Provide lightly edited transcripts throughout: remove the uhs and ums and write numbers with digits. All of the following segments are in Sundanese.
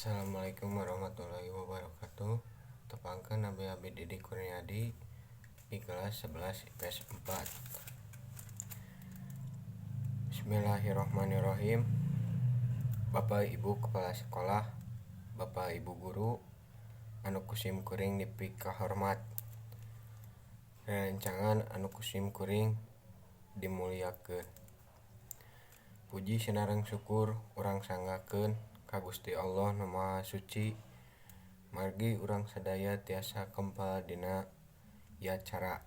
Assalamualaikum warahmatullahi wabarakatuh. Tepangkeun Abi Abi Didi Kurniadi di kelas 11 IPS 4. Bismillahirrahmanirrahim. Bapak Ibu Kepala Sekolah, Bapak Ibu Guru anu kusim kuring dipikahormat, rerencangan anu kusim kuring dimuliakeun. Puji sinareng syukur urang sanggakeun ka Gusti Allah Nu Maha Suci, margi urang sadaya tiasa kempal dina ieu acara.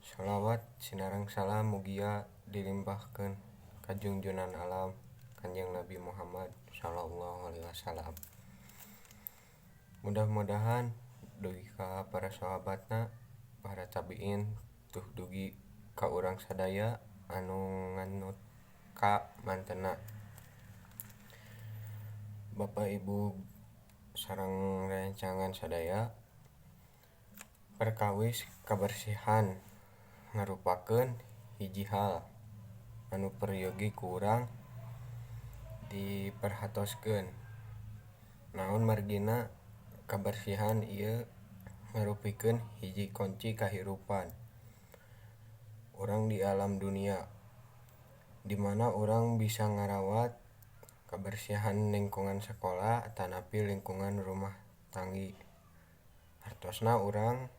Shalawat sinareng salam mugia dilimpahkeun ka junjunan alam Kanjeng Nabi Muhammad sallallahu alaihi wasallam. Mudah-mudahan dugi ka para sahabatna, para tabiin, tuh dugi ka urang sadaya anu nganut ka mantena. Bapak Ibu sareng rerencangan sadaya, perkawis kabersihan ngarupakeun hiji hal anu peryogi ku urang diperhatoskeun. Naon margina kabersihan ieu ngarupikeun hiji kunci kahirupan urang di alam dunia, di mana urang bisa ngarawat kabersihan lingkungan sekolah atanapi lingkungan rumah tanggi. Hartosna urang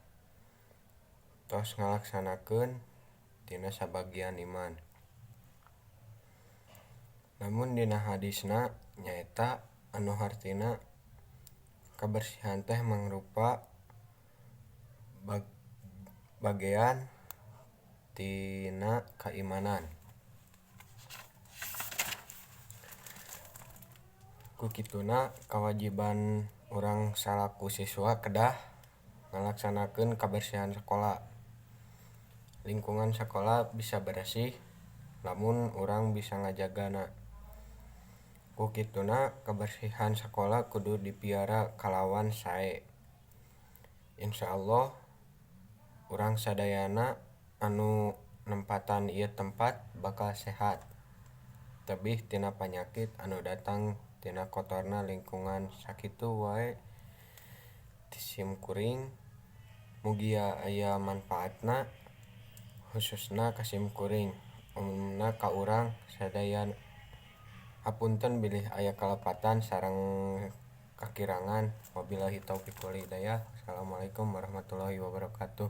tos ngalaksanakeun tina sabagian iman. Namun dina hadisna nyaeta anu hartina kabersihan teh mangrupa bagean tina kaimanan. Ku kituna kawajiban urang salaku siswa kedah ngalaksanakeun kabersihan sakola. Lingkungan sakola bisa beresih lamun urang bisa ngajagana. Ku kituna kabersihan sakola kudu dipiara kalawan sae. Insyaallah urang sadayana anu nempatan ieu tempat bakal sehat tebih tina panyakit anu datang tina kotorna lingkungan. Sakitu wae ti sim kuring, mugia aya manfaatna khususna ka sim kuring, umumna ka urang sadaya. Hapunten bilih aya kalepatan sareng kakirangan. Wabillahi taufik wal hidayah. Wassalamualaikum warahmatullahi wabarakatuh.